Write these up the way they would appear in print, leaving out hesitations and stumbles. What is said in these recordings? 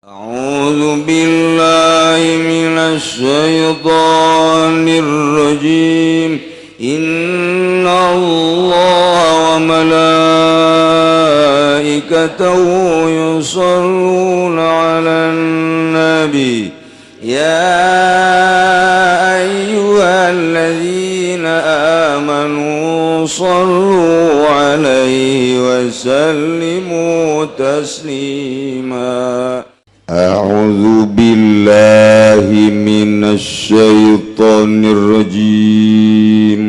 أعوذ بالله من الشيطان الرجيم. إن الله وملائكته يصلون على النبي يا أيها الذين آمنوا صلوا عليه وسلموا تسليما. أعوذ بالله من الشيطان الرجيم.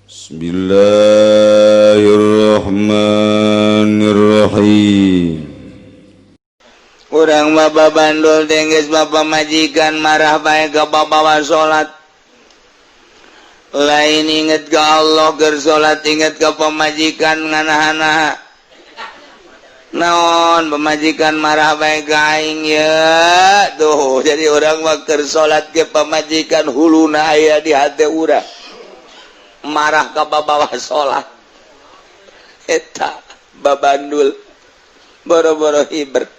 بسم الله الرحمن الرحيم. Urang mah babandul teh geus pamajikan marah bae ka babawa salat. Lain inget ka Allah keur salat, inget ka pamajikan nganaha-naha. Naon pamajikan marah bae ka aing ya? Tuh, jadi urang mah keur salat ke pamajikan huluna aya di hate urang. Marah ka babawa salat. Eta babandul. Boro-boro hiber.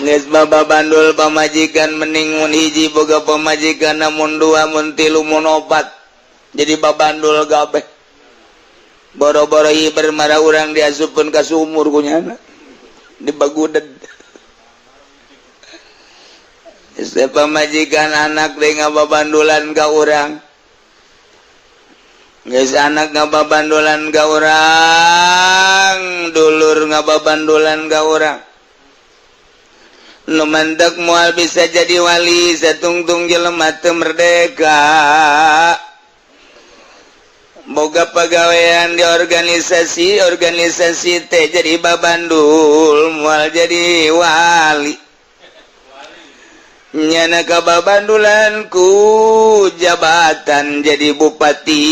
Geus babandul pamajikan, mending mun hiji boga pamajikan, mun dua, mun tilu, mun opat. Jadi babandul gabeh. Boro-boro hiber, marah urang diasupkeun ka sumur kunyana. Dibaguded. Geus pamajikan anak deui ngababandulan ka urang. Geus anak ngababandulan ka urang, dulur ngababandulan ka urang. Nu mantak moal bisa jadi wali satungtung jelema teu merdeka. Boga pagawean di organisasi, organisasi teh jadi babandul, moal jadi wali. Nyana kababandulan ku jabatan jadi bupati,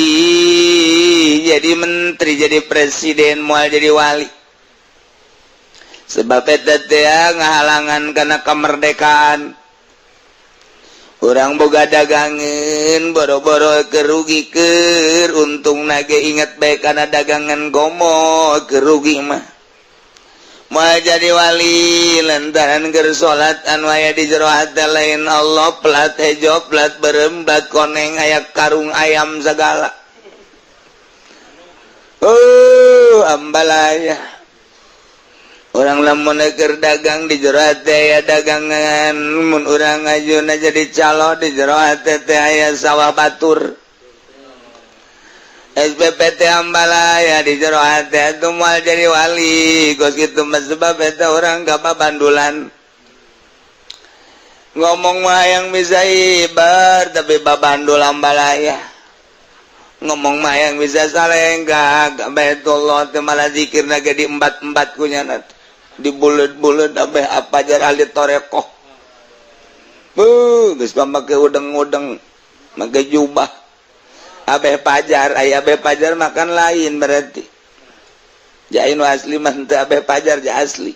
jadi menteri, jadi presiden, moal jadi wali. Sebab eta teh ngahalangan kana kemerdekaan. Urang boga dagangan, boro-boro kerugi keur untung nage inget bae kana dagangan, komo kerugi mah. Moal jadi wali lantaran keur salat anu aya di jero hate lain Allah, plat hejo, plat beureum, plat koneng, aya karung ayam segala. Oh, ambalaya. Urang lamun keur dagang di jero hate aya dagangan, mun urang ngajuna jadi calo di jero hate teh aya sawah batur. SPPT ambalaya di jero hate itu moal jadi wali. Kos kitu mah sebab eta urang kababandulan. Ngomong mah yang bisa ibar tapi babandul ambalaya. Ngomong mah yang bisa salenggak Baitullah teh malah zikirna ge di embat-embat kunyana. Di buleud-buleud abeh apa jar ahli torekoh. Beuh, geus make udeng-udeng, make jubah. Abeh pajar, aya abeh pajar makan lain berarti. Jain asli mah teu abeh pajar ja asli.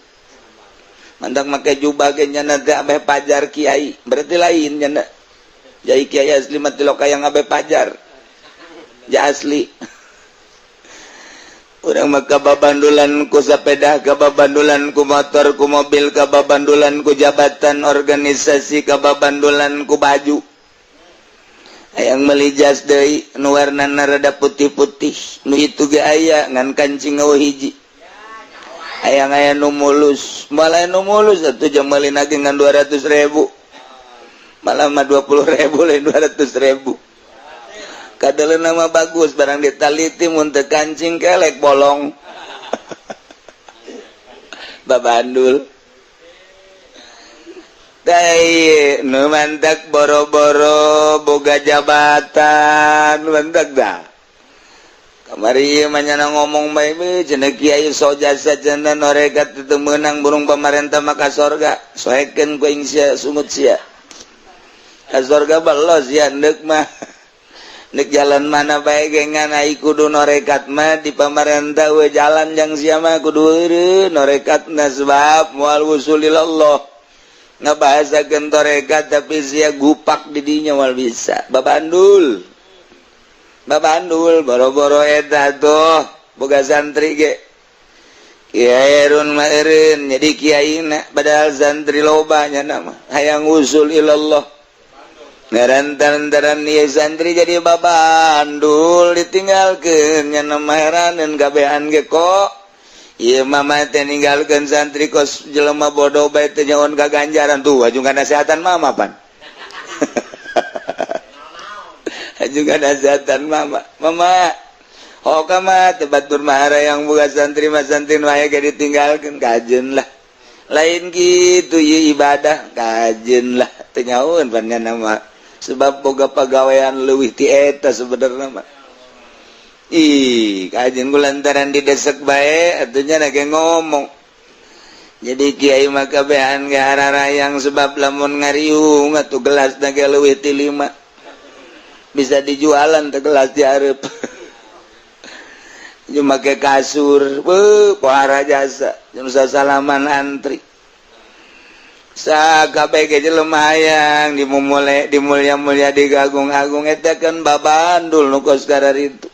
Mantak make jubah ge nyana teh abeh pajar kiai, berarti lain nyana. Jai kiai asli mah teu yang abeh pajar. Ja asli. Urang mah kababandulan ku sepeda, kababandulan ku motor, ku mobil, kababandulan ku jabatan organisasi, kababandulan ku baju. Hayang meuli jas deui nu warnana rada putih-putih, nu itu ge aya ngan kancing eueuh hiji. Hayang aya nu mulus, malah nu mulus atuh jang meuli ge ngan 200.000. Malah mah 20.000 lain 200.000. Kadeleuna mah bagus barang ditaliti mun teu kancing kelek bolong. Babandul. Tai nu mantak boro-boro boga jabatan mantak dah. Kamari mah nyana ngomong bae we cenah kiai so jasa cenah norekat teu meunang burung pamarentah mah ka sorga. Soekeun ku aing sia sungut sia. Ka sorga belos sia deuk mah. Nek jalan mana bae ge ngan ai kudu norekat mah di pamarentah we jalan jang sia mah kudu eureun norekatna sebab moal wusulilallah. Ngabahasakeun torekat tapi sia gupak di dinya moal bisa. Babandul. Babandul boro-boro eta tuh boga santri ge. Kiai Erun mah eureun jadi kiaina padahal santri loba nya mah hayang usul ilallah. Ngarantaran ieu santri jadi babandul ditinggalkeun nya mah heraneun kabehan ge kok. Ieu mama teh ninggalkeun santri kos jelema bodoh bae teh nyaon ka ganjaran tuh aju nasehatan mama pan. Aju nasehatan mama. Mama oh kama tebat bermahara yang buka santri mah santri wae ge ditinggalkeun kajeun lah. Lain kitu ieu ibadah kajeun lah teu nyaun pan nya mah sebab boga pagawean leuwih ti eta sebenarna mah. Ih, kajian ku lantaran didesek bae atunya lagi ngomong. Jadi kiai mah kabehan ge hararayang sebab lamun ngariung atuh gelas na ge leuwih ti 5. Bisa dijualan teh gelas di hareup. Jeung make kasur, beuh pohara jasa, jeung sasalaman antri. Sakabeh ge jelema hayang dimumule dimulya-mulya digagung-agung eta kan babandul nu kos kararitu.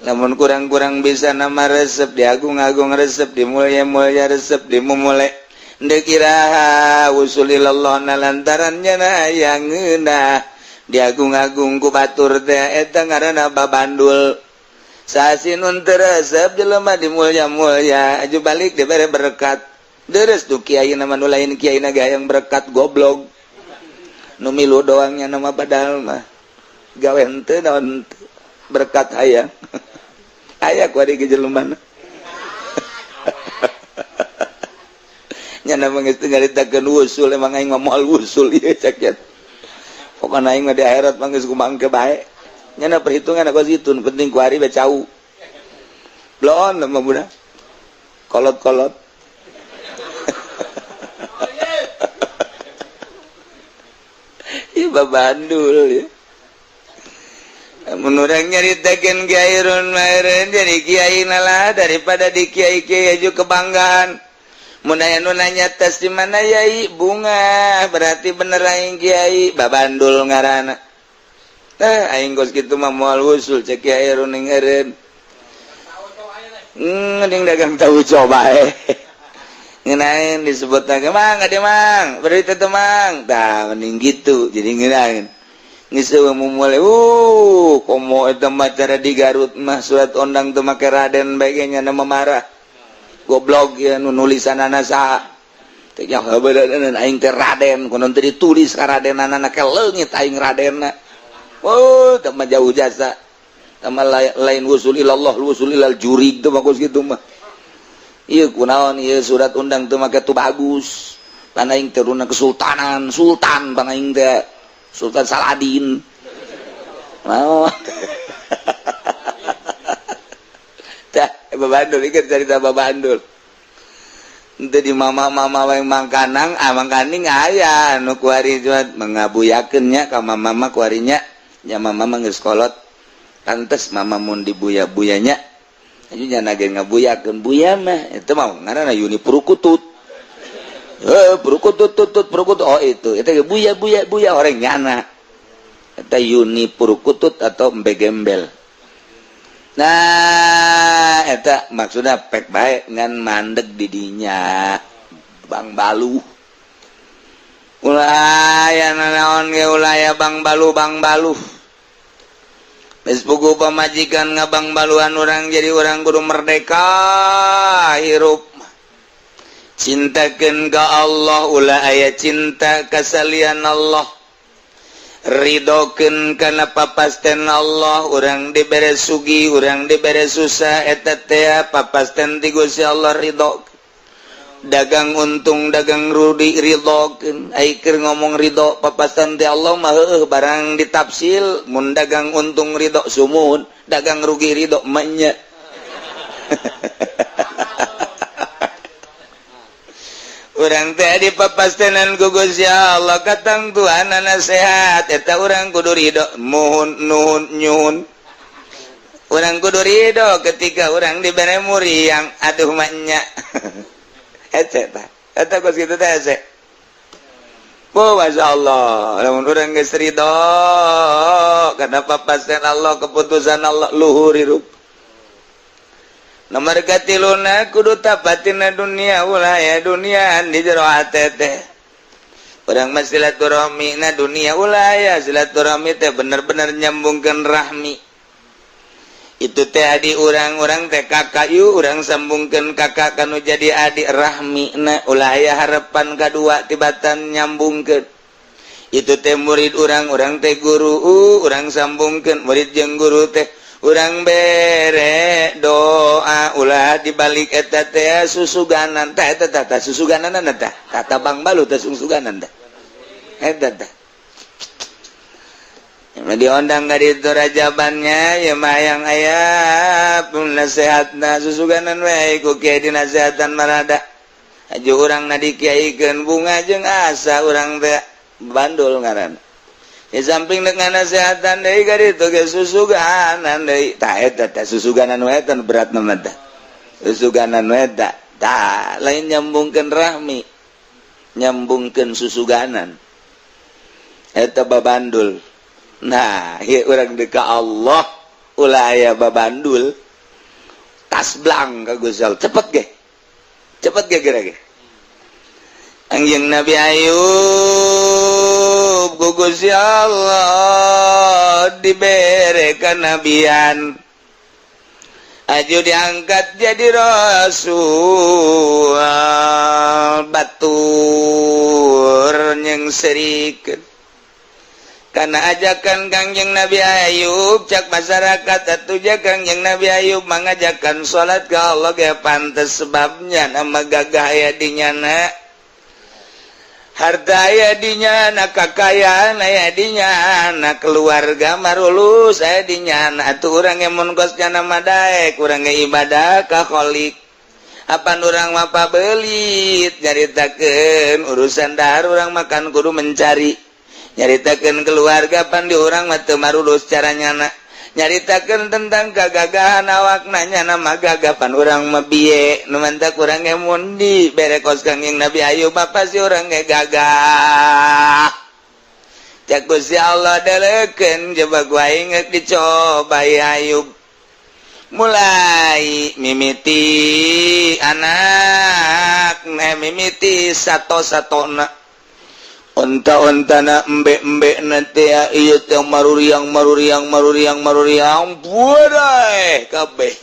Lamun kurang-kurang bisa nama resep diagung-agung resep dimulya-mulya resep dimumule ndek iraha usulilallah na lantarannya na hayang ngeunah diagung-agung ku batur teh eta ngaranna babandul. Sasinun teu resep jelema dimulya-mulya aju balik dibere berkat. Deres tuh kiai nama nu lain kiai na ge hayang berkat goblok. Nu milu doangnya nama padahal mah gawe henteu naon berkat hayang. Aya ku ari ge jelema. Nya mah geus teu nyaritakeun usul emang aing mah moal usul ieu cek nya. Pokona aing mah di akhirat mah geus kumangke bae. Nya perhitungan aku situ penting ku ari bae cau. Blon mah budak. Kolot-kolot. Ih babandul ya. Menurang nyaritakeun Kiai Run meureun jadi kiai lah daripada di kiai-kiai aju kebanggaan. Mun aya nu nanya tes di mana yai bunga berarti bener aing kiai babandul ngaranna. Tah aing geus kitu mah moal usul cek Kiai Run eureun. Mending dagang tahu coba eh. Ngeunaheun disebut lagi mang ade mang berarti teh mang. Tah mending gitu jadi ngeunaheun. Geus mumule komo eta mah cara di Garut mah surat ondang teu make Raden bae ge nya marah. Goblok ieu nu nulisanana saha. Teh nya heubeuleunan aing teh Raden kunaon teu ditulis ka Radenana ke leungit aing Radenna. Oh, teh mah jauh jasa. Teh mah lain wusul ilallah wusul ilal jurig teh mah kos kitu mah. Ieu kunaon ieu surat undang teu make tu bagus. Pan aing teh runa kesultanan, sultan pan aing teh Sultan Saladin. Mau. Tah, babandul ieu cerita babandul. Henteu di mama-mama wae mangkanang, ah mangkaning aya nu kuari juat mengabuyakeun nya ka mama-mama kuarinya. Nya mama mah geus kolot. Pantes mama mun dibuya-buyanya. Aju nya ge ngabuyakeun buya mah eta mah ngaranna Yuni Purukutut. Purukutut tutut purukutut oh itu eta ge buya buya buya orang nyana eta Yuni Purukutut atau embe gembel. Nah eta maksudna pek bae ngan mandeg di dinya Bang Balu ulah aya nanaon ge ulah aya Bang Balu Bang Balu geus puguh pamajikan ngabang baluan urang jadi urang kudu merdeka hirup. Cintakeun ka Allah ulah aya cinta kasalian Allah. Ridokeun kana papasten Allah urang dibere sugi urang dibere susah eta teh papasten ti Gusti Allah ridho. Dagang untung dagang rugi ridhokeun. Ai keur ngomong ridho papasten ti Allah mah heueuh barang ditafsil mun dagang untung ridho sumuhun dagang rugi ridho mah nya. Urang teh dipapastenan ku Gusti Allah katangtuanana sehat eta urang kudu ridho muhun nuhun nyuhun. Urang kudu ridho ketika urang dibere muriang aduh mah nya. Hese tah eta kos kitu teh hese. Oh masya Allah lamun urang geus ridho kana papasten Allah keputusan Allah luhur hirup. Nomor katiluna kudu tapatina dunia, ulah aya dunia di jero hate teh. Urang mah silaturahmi na dunia ulah aya. Silaturahmi teh bener-bener nyambungkeun rahmi. Itu teh adi urang-urang teh kakak, yuk urang sambungkeun kakak kanu jadi adik rahmi na, ulah aya harapan kadua tibatan nyambungkeun. Itu teh murid urang-urang teh guru, urang sambungkeun murid jeung guru teh, urang bere doa, ulah dibalik eta teh susuganan teh. Eta teh susuganan teh kata Bang Balu teh, susuganan teh eta teh. Diondang ka ditu rajabannya ya mah yang aya pun nasihatna susuganan we ku kiai dinasehatan marada. Aju urang na dikiaikeun bunga jeung asa urang teh bandul ngaran. Di samping dengan nasehatan deui ka ditu ge susuganan deui. Tah, eta teh susuganan we eta berat mah teh. Susuganan we tah. Tah, lain nyambungkeun rahmi, nyambungkeun susuganan. Eta babandul. Nah, ieu urang deuk ka Allah ulah aya babandul. Tas blang ka Gusti Allah, cepet ge. Cepet ge geura ge. Anjing Nabi Ayub ku Gusti Allah dibere kanabian. Aju diangkat jadi rasul, batur nyengserikeun. Karena ajakan Kangjeng Nabi Ayub cak masyarakat atuh ja Kangjeng Nabi Ayub mengajakan salat ke Allah ge pantes, sebabnya nama gagah aya di nyana, harta aya di nyana, kakayaan aya di nyana, keluarga marulus aya di nyana. Atuh urang ge mun kos nyana mah daek urang ge ibadah ka Khalik. Apan urang mah pabelit nyaritakeun urusan dahar, urang makan kudu mencari, nyaritakeun keluarga pan di urang mah teu marulus cara nyana, nyaritakeun tentang kagagahan awak nanya nama gagah pan urang mah biye. Nu mantak urang ge mun di bere kos Kangjeng Nabi Ayub pasti urang ge gagah. Cak Gusti Allah delekeun coba ku aing geus dicoba Ayub, mulai mimiti anak, mimiti sato-satona, onta-ontana, embe-embe nanti ya, iya teh maruriang maruriang maruriang maruriang buadai kabeh.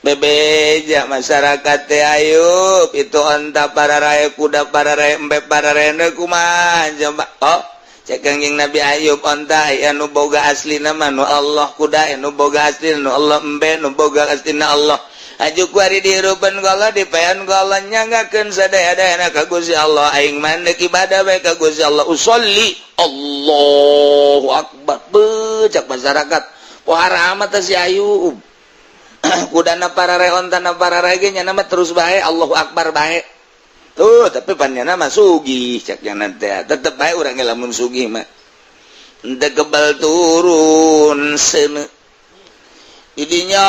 Bebeja masyarakat teh, Ayub itu onta para raya, kuda para raya, embe para raya, kumaha coba? Oh, cek Kangjeng Nabi Ayub, onta anu boga asli nama nu Allah, kuda anu boga asli nu Allah, embe nu boga asli na Allah. Aju kuari dihirupan ku Allah, dipayan ku Allah, nyanggakeun sadaya-dayana ka Gusti Allah. Aing mah deuk ibadah bae ka Gusti Allah, usolli Allahu akbar. Becak masyarakat, pohara amat si Ayub, kudana para re, ontana para re ge nyana mah terus bae Allahu akbar bae tuh, tapi pan nyana mah sugih. Cak nyana teh tetep bae urang ge lamun sugih mah henteu kebal turun seuneu. Idinya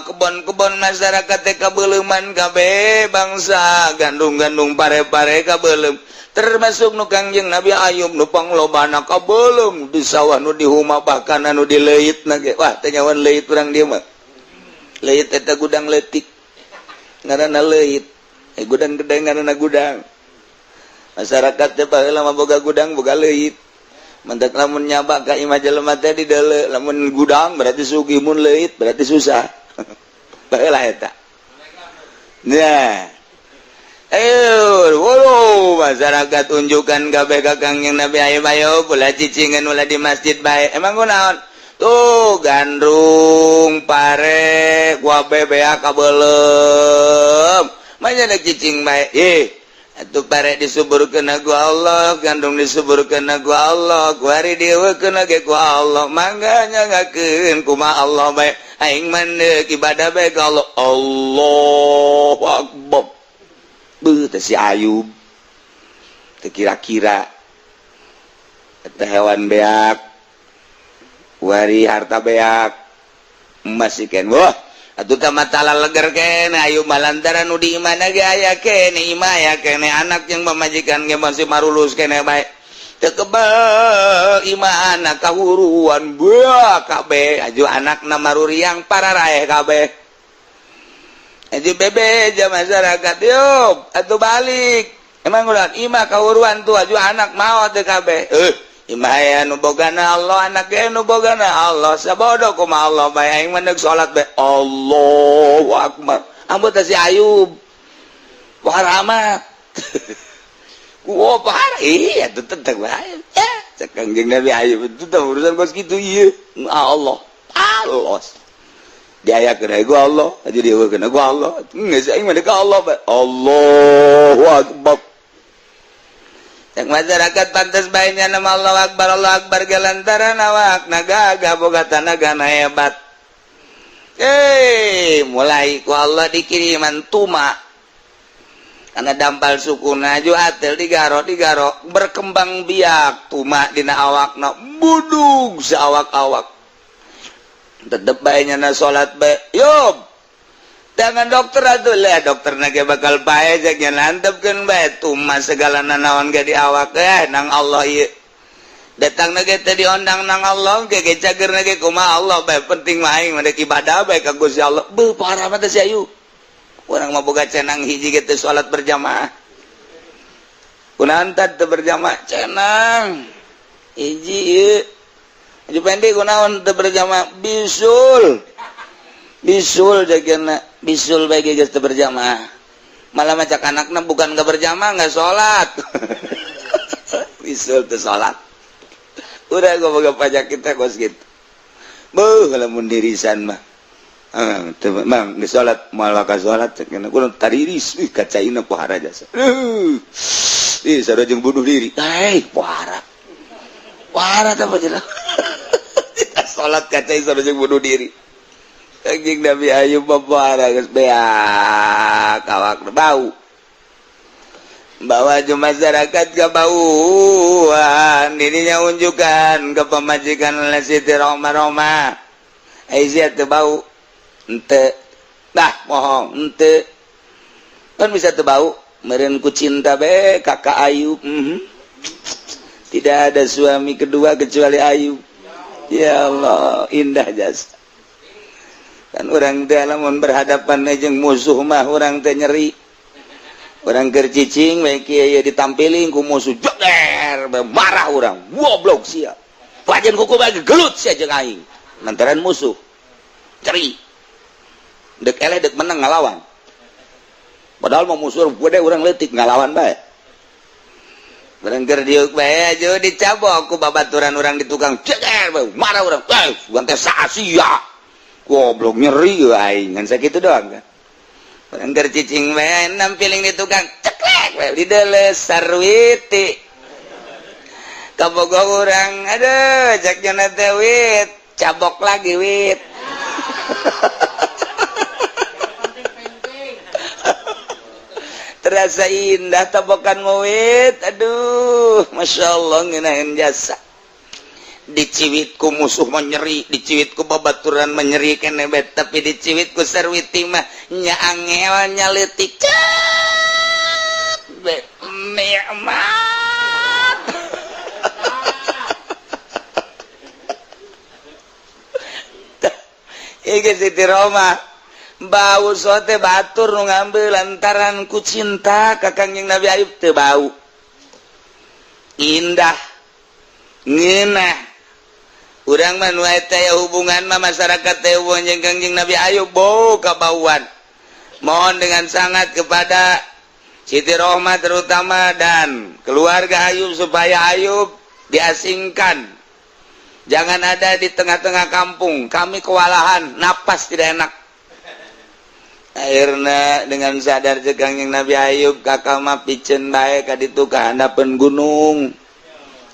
kebon-kebon masyarakat teh kabeuleman kabeh, bangsa gandum-gandum, pare-pare kabeuleum, termasuk nu Kangjeng Nabi Ayub nu panglobana kabeuleum di sawah, nu di huma, bahkan anu di leuit na ge. Wah, teh nyawan leuit urang dieu mah. Leuit eta gudang leutik ngaranna leuit, eh, gudang gede ngaranna gudang. Masyarakat teh baheula mah boga gudang, boga leuit. Mantak lamun nyaba ka imah jelema teh di deuleu, lamun gudang berarti sugih, mun leuit berarti susah. Baheula eta. Nah, ayo, waduh, masyarakat unjukan kabeh ka Kangjeng Nabi Ayub, ayo ulah cicingan, ulah di masjid bae. Emang kunaon? Tuh gandrung, pare, gua bebea kabeuleum. Manya dek cicing bae. Ih, atuh pare disuburkeun ku Allah, gandum disuburkeun ku Allah, kuari dieuwekeun ge ku Allah. Mangga nyanggakeun kumaha Allah bae. Aing mah deuk ibadah bae ka Allah. Allahu akbar. Beuh teh si Ayub. Teu kira-kira eta hewan beak, wari harta beak, emas ikan. Wah, atuh tah matala leger kene Ayub mah, lantaran nu di imahna ge aya kene, imah aya kene, anak jeung pamajikan ge masih marulus kene bae. Teu kebel imah anak kahuruan buah kabeh, aju anakna maruriang pararaeh kabeh. Aja bebeja masyarakat yuk atuh balik. Emang ulah imah kawuruan tuh aju anak maot teu kabeh. Imah aya nu bogana Allah, anak ge nu bogana Allah. Sabodo kumaha Allah bae aing mah deuk salat bae. Allahu akbar. Ambut si Ayub. Wah amat. Wah parah iya tuh tetep bae. Ya, cek Kangjeng Nabi Ayub itu teh urusan kos kitu ieu. Allah. Allah. Diayakeun ku Allah, aja dieukeun ku Allah. Geus aing mah ka Allah bae. Allahu akbar. Cek masyarakat pantes bae nya nama Allah akbar, Allah akbar ge lantaran awakna gagah boga tanagana hebat. Mulai ku Allah dikiriman tuma. Karena dampal sukuna ju atel digaro berkembang biak tuma dina awakna budug saawak-awak. Tetep bae nyana salat bae. Yub. Tangan dokter atuh lah dokter na ge bakal bae jeung nantepkeun bae tuma segala nanaon ge di awak nang Allah ieu. Datangna ge teh diondang nang Allah ge ge cagerna ge kumaha Allah bae penting mah aing mah ibadah bae ka Gusti Allah. Beuh parah mah teh si Ayu. Urang mah boga cenang hiji ge teh salat berjamaah. Kunaon teh berjamaah cenang. Hiji ieu. Haji Pendi kunaon teu berjamaah bisul. Bisul jagana bisul bae geus teu berjamaah. Malah macak anakna bukan enggak berjamaah enggak salat. Bisul teu salat. Urang boga pajak kita kos kitu. Beuh lamun dirisan mah. Teu mang geus salat moal ka salat cenah kudu tariris ih kacaina pohara jasa. Ih sarua jeung bunuh diri. Hei pohara. Pohara teh jelas. Salat kaca sarua jeung bunuh diri. Anjing Nabi Ayub pohara geus beak awak bau. Bawa ju masyarakat kebauan dirinya unjukkan ke pemajikan oleh Siti Roma-Roma. Aisyah teu bau. Ente dah bohong ente kan bisa teu bau meureun ku cinta be kakak Ayub. Tidak ada suami kedua kecuali Ayub. Ya Allah indah jasa. Kan urang teh lamun berhadapan jeung musuh mah urang teh nyeri. Urang keur cicing we kieu ditampiling ku musuh jeger marah urang goblok sia. Pajen kuku bae gelut sia jeung aing. Lantaran musuh ceri. Dek eleh dek menang ngalawan. Padahal mau musuh gede urang leutik ngalawan bae. Barang keur diuk bae aja dicabok ku babaturan urang di tukang jeger bae marah urang. Eh, urang teh sia. Goblok nyeri aing ngan sakitu doang kan. Barang keur cicing bae nampiling di tukang ceklek bae dideles sarwiti. Kabogoh urang aduh cek nya teh wit, cabok lagi wit. Terasa indah tabokan mawit. Aduh, Masya Allah ngenain jasa. Diciwitku musuh menyeri, diciwitku babaturan menyeri keneh bet, tapi diciwitku sarwiti mah nya angel nya leutik. Be nikmat. Ieu Siti Roma bau sote batur nu ngambil lantaran ku cinta ka Kangjeng Nabi Ayub teu bau. Indah ngeunah. Urang mah nu eta hubungan mah masyarakat teh hubungan jeung Kangjeng Nabi Ayub bau kabauan. Mohon dengan sangat kepada Siti Rohmah terutama dan keluarga Ayub supaya Ayub diasingkan. Jangan ada di tengah-tengah kampung. Kami kewalahan, napas tidak enak. Akhirna dengan sadar jeung Kangjeng Nabi Ayub kakak mah piceun bae ka ditu ka handapeun gunung.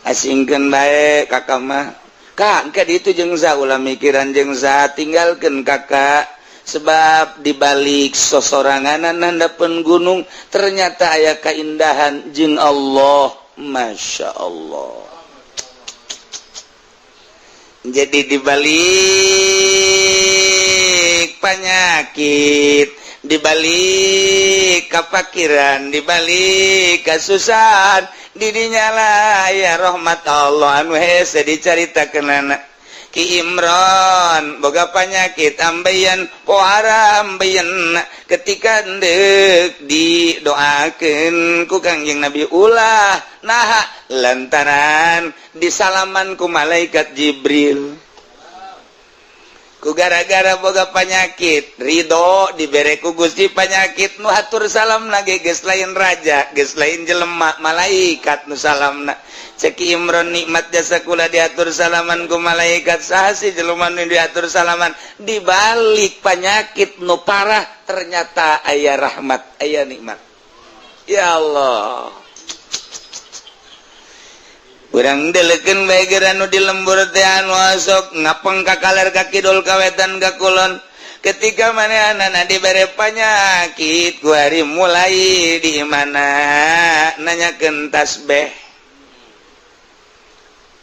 Asingkeun bae kakak mah. Kak, engke ditu jeung sa ulah mikiran jeung sa tinggalkeun kakak sebab dibalik sosoranganan handapeun gunung ternyata aya kaindahan jeung Allah. Masya Allah. Jadi dibalik penyakit, dibalik kepakiran, dibalik kesusahan, didinyalah ya rahmat Allah anu hese dicaritakeunana. Ki Imron boga panyakit ambeien pohara ambeien ketika deuk didoakeun ku Kangjeng Nabi ulah naha lantaran disalaman ku malaikat Jibril. Ku gara-gara boga panyakit ridho dibere ku Gusti panyakit nu hatur salam lagi geus lain raja geus lain jelema malaikat nu salamna. Cek Imron nikmat jasa kula diatur salaman ku malaikat saha sih jelema nu diatur salaman dibalik panyakit nu parah ternyata aya rahmat aya nikmat. Ya Allah, urang delekeun bae geura nu di lembur teh anu sok ngapeng ka kaler ka kidul ka wetan ka kulon. Ketika manehna dibere panyakit ku hari mulai di mana nanyakeun tasbih.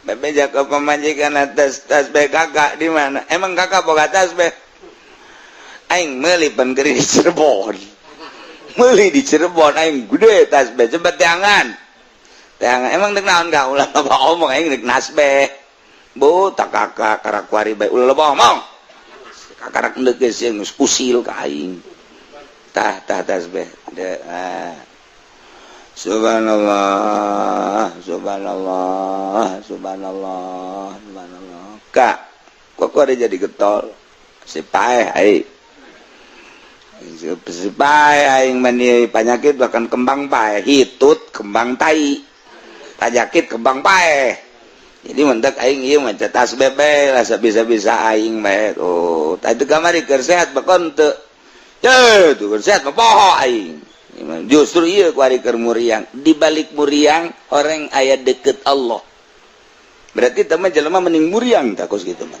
Bebeja ka pamajikan atas tasbih kakak di mana? Emang kakak boga tasbih? Aing meuli pan keur di Cirebon. Meuli di Cirebon aing gede tasbih cepet teangan. Teangan emang dek naon ka ulah loba omong aing dek nasbeh. Bu tak kakak karak kuari bae ulah loba omong. Kakarak endek geus geus usil ka aing. Tah tah tasbih. Ah. Subhanallah, subhanallah, subhanallah, subhanallah. Kak, kok ada jadi getol? Si paeh aing. Si paeh aing mani panyakit bahkan kembang paeh, hitut kembang tai. Pajakit kembang paeh. Jadi mendak aing ieu mah tasbih bae lah sabisa-bisa aing bae. Oh, tadi kamari keur sehat bakon teu. Ye, tuh keur sehat mah poho aing. Justru ieu kuari keur muriang. Di balik muriang orang aya deket Allah. Berarti teman jelema mending muriang tak kos gitu mah.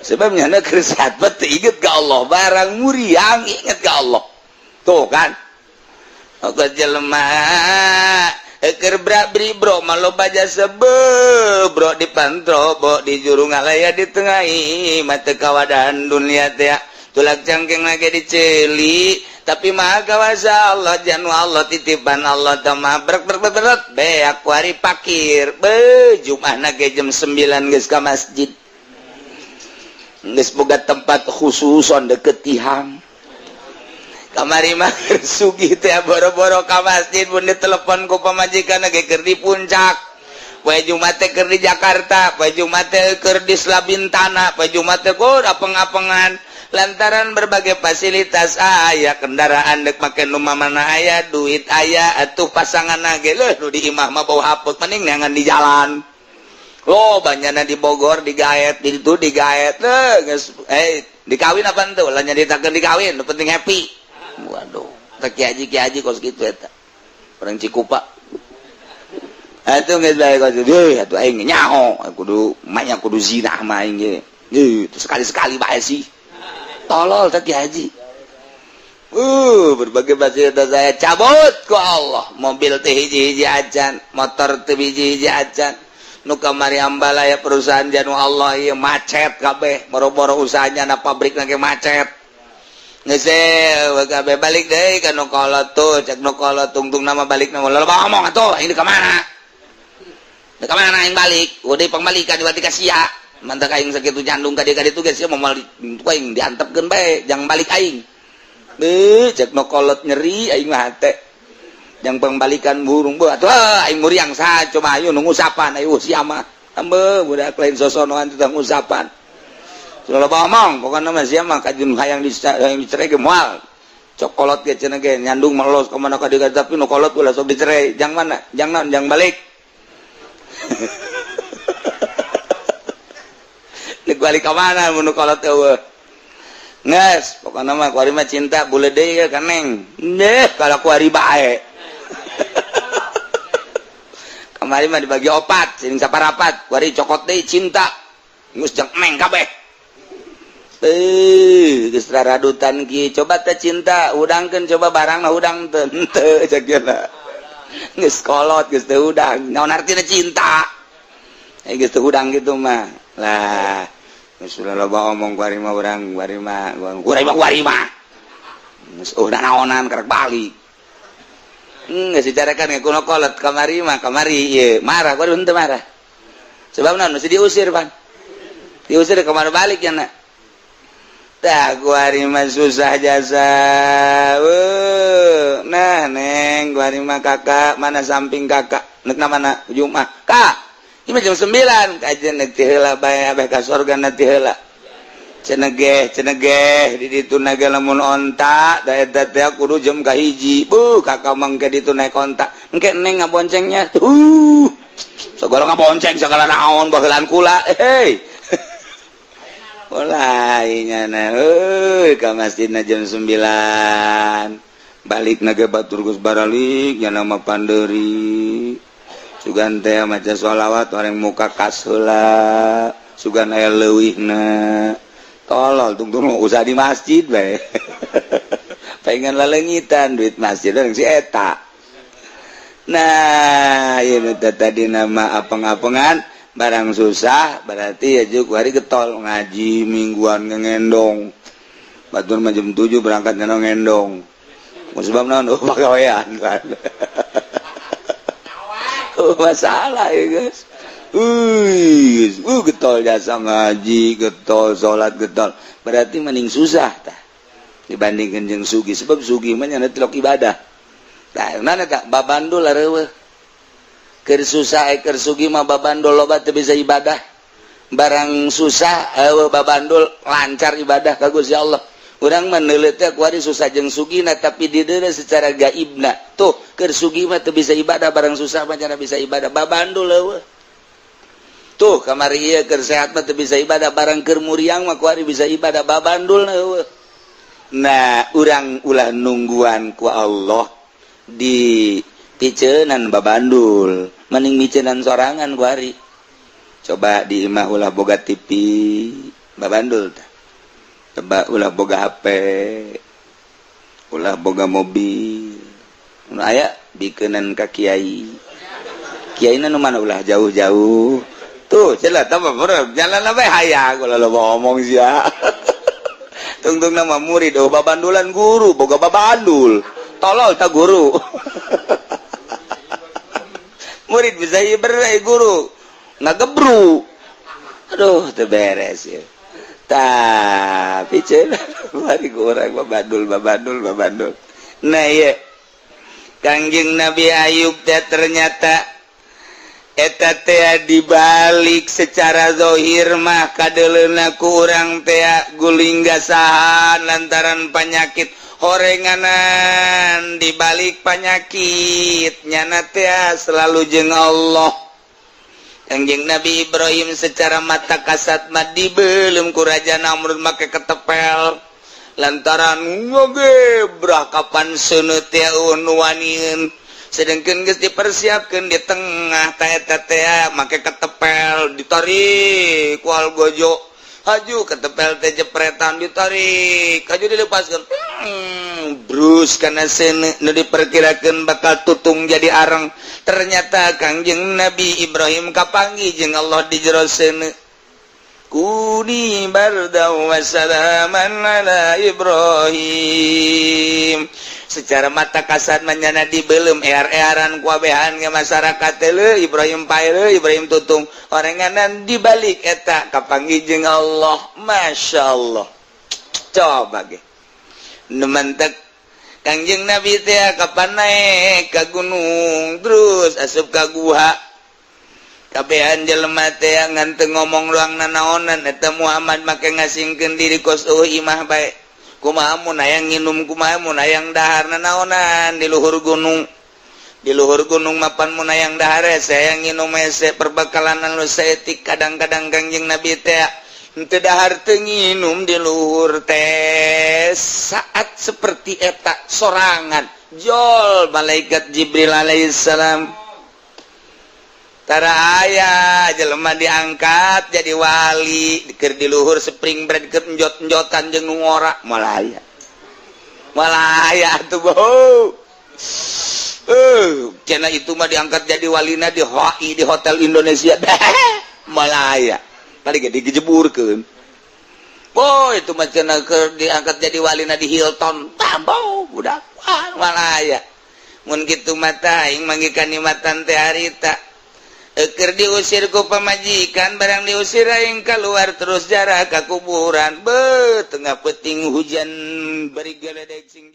Sebabnya na keur sehat mah teu inget ka Allah, barang muriang inget ka Allah. Tuh kan. Oke jelema keur bra-bri bro mah loba jasa bro di pantro bo di juru ngalaya di tengahi mah teu kawadan dunia teh. Tulak cangkeng lagi diceli tapi maha kawasa Allah janu Allah titipan Allah tamah brek brek brek beak kuari pakir be Jumat ge jam 9 geus ka masjid geus boga tempat khususon deket tihang kamari mah sugih teh boro-boro ka masjid mun ditelepon ku pamajikan ge keur di puncak poe Jumat teh keur di Jakarta poe Jumat teh keur di Selabintana poe Jumat teh kur apeng-apengan lantaran berbagai fasilitas aya kendaraan dek make nu mana aya duit aya atuh pasangan ge leuh nu di imah mah bau hapus mending neangan di jalan lo banyana di Bogor digaet di ditu digaet geus dikawin apa henteu lah nyaritakeun dikawin nu penting happy. Waduh teh ki haji kos kitu eta orang Cikupa atuh geus bae kos deui atuh aing nyaho kudu manya kudu zina mah aing ge sekali-sekali bae sih tolol teh haji. Berbagai fasilitas saya cabut ku Allah. Mobil teh hiji-hiji acan, motor teh hiji-hiji acan. Nu kamari ambalaya perusahaan janu Allah ieu macet kabeh, boro-boro usahanya na pabrik lagi macet. Geus kabeh balik deui ka nu kolot tuh, cek nu kolot tungtung nama balik nama loba omong atuh, aing ka mana? Ka mana aing balik? Udah pangmalikan berarti ka sia. Mantak aing sakitu nyandung ka dieu ka ditu geus sia moal aing diantepkeun bae jang balik aing. Beuh cek nu kolot nyeri aing mah hate. Jang pangbalikan burung beuh atuh aing muriang saha coba ayo nu ngusapan ayo sia mah. Ambeuh budak lain sosonoan teh ngusapan. Loba omong pokona mah sia mah kajun hayang dicerai ge moal. Cok kolot ge cenah ge nyandung melos ka mana ka dieu tapi nu kolot ulah sok dicerai jang mana? Jang naon jang balik. Balik ka mana mun kolot eueuh. Geus, pokona mah kuari mah cinta bule deui ka neng. Deh, kalau kuari bae. Kamari mah dibagi opat, sing saparapat, kuari cokot deui cinta. Geus jeung neng kabeh. Geus raradutan ki, coba teh cinta, hudangkeun coba barangna hudang teu henteu cek geuna. Geus kolot geus teu hudang. Naon artina cinta? Geus teu hudang kitu mah. Lah sudah loba omong kuari mah urang kuari mah kuari mah kuari mah geus udah naonan karek balik geus dicarakan kuno kolot kamari mah kamari ieu marah kuari henteu marah sebab naon mesti diusir pan Diusir kemana balik ya nak? Tah gua mah susah jasa. Nah neng gua mah kakak mana samping kakak nek mana Jumat kak ini jam 9 kajian nek ti heula bae abeh ka sorga nanti heula. Cenegeh cenegeh di ditu naga lamun onta da eta teh kudu jam kahiji. Buh kakak mangke ditu naik onta. Engke neng ngaboncengnya. Segala ngabonceng segala naon bahelan kula. Hei. Mulai nyana euy ka masjidna jam 9. Balik naga batur geus baralik nyana mah panderi. Sugan teh maca sholawat orang muka kas heula, sugan aya leuwihna. Tolol tungtung usah di masjid bae. Pengen lelengitan duit masjid orang si eta. Nah, ieu tadi nama apeng-apengan barang susah berarti ya juga hari getol ngaji mingguan ngendong batur mah jam 7 berangkat ngendong sebab naon oh pagawean kan. Oh masalah ya guys. Getol jasa ngaji getol salat getol berarti mending susah tah dibandingkan jeung sugih sebab sugih mah nya tilok ibadah tah mana tah babandul areueuh keur susah keur sugih mah babandul loba teu bisa ibadah barang susah eueuh babandul lancar ibadah ka Gusti Allah urang mah neuleut teh kuari susah jeung sugihna tapi dideuna secara gaibna tuh keur sugih mah teu bisa ibadah barang susah mah cenah bisa ibadah babandul eueuh tuh kamari ieu keur sehat mah teu bisa ibadah barang keur muriang mah kuari bisa ibadah babandul eueuh. Nah urang ulah nungguan ku Allah di piceunan babandul mending micenan sorangan kuari coba di imah ulah boga TV babandul tah coba ulah boga HP ulah boga mobil nu aya bikeunan ka kiai kiaina nu mana ulah jauh-jauh tuh celah tambah bro jalan bae hayang ulah loba omong sia tungtung nama murid oh babandulan guru boga babandul tolol ta guru. Murid bisa iberai guru ngagebru aduh teu beres ya tapi cenah bari urang babandul babandul babandul. Nah ieu Kangjeng Nabi Ayub teh ternyata eta teh dibalik secara zahir mah kadeuleuna ku urang teh guling gasahan lantaran panyakit horenganan dibalik panyakit nyana teh selalu jeung Allah. Kangjeng Nabi Ibrahim secara mata kasat mah dibelum ku Raja Namrud make ketepel lantaran ngegebrah kapan seuneu teh nuwanieun sedangkan geus dipersiapkeun di tengah ta eta teh make ketepel ditarik ku algojo haju ketepel teh jepretan ditarik haju dilepaskeun brus kana seuneu nu diperkirakeun bakal tutung jadi areng ternyata Kangjeng Nabi Ibrahim kapanggih jeung Allah di jero seuneu kuni bardan wa salaman ala Ibrahim. Secara mata kasat manyana dibelum ear-earan kuabehan ke masyarakat teh Ibrahim pae Ibrahim tutung orenganan dibalik eta kapanggih jeung Allah. Masya Allah coba ge nu mantek Kangjeng Nabi teh kapan naik ka gunung terus asup ka guha kabehan jelema teh ngan teu ngomong doang nanaonan eta Muhammad make ngasingkeun diri kos eueuh imah bae kumaha mun hayang nginum kumaha mun hayang dahar nanaonan di luhur gunung di luhur gunung mapan mun hayang dahar hese hayang nginum hese perbekalan nu saeutik kadang-kadang Kangjeng Nabi teh henteu dahar teu nginum di luhur teh saat seperti eta sorangan jol malaikat Jibril alaihissalam tara aya jelema diangkat jadi wali keur di luhur spring bread keur enjot-enjotan jeung nu ngora malaya malaya atuh boh cenah itu mah diangkat jadi walina di HI di Hotel Indonesia malaya tadi ge digejeburkeun boh itu mah cenah keur diangkat jadi walina di Hilton tambah budak malaya mun kitu mah tah aing manggih kanikmatan teh harita. Eker diusir ku pamajikan, barang diusir aing keluar terus jarah ka kuburan. Be, tengah peting hujan bari geledek sing.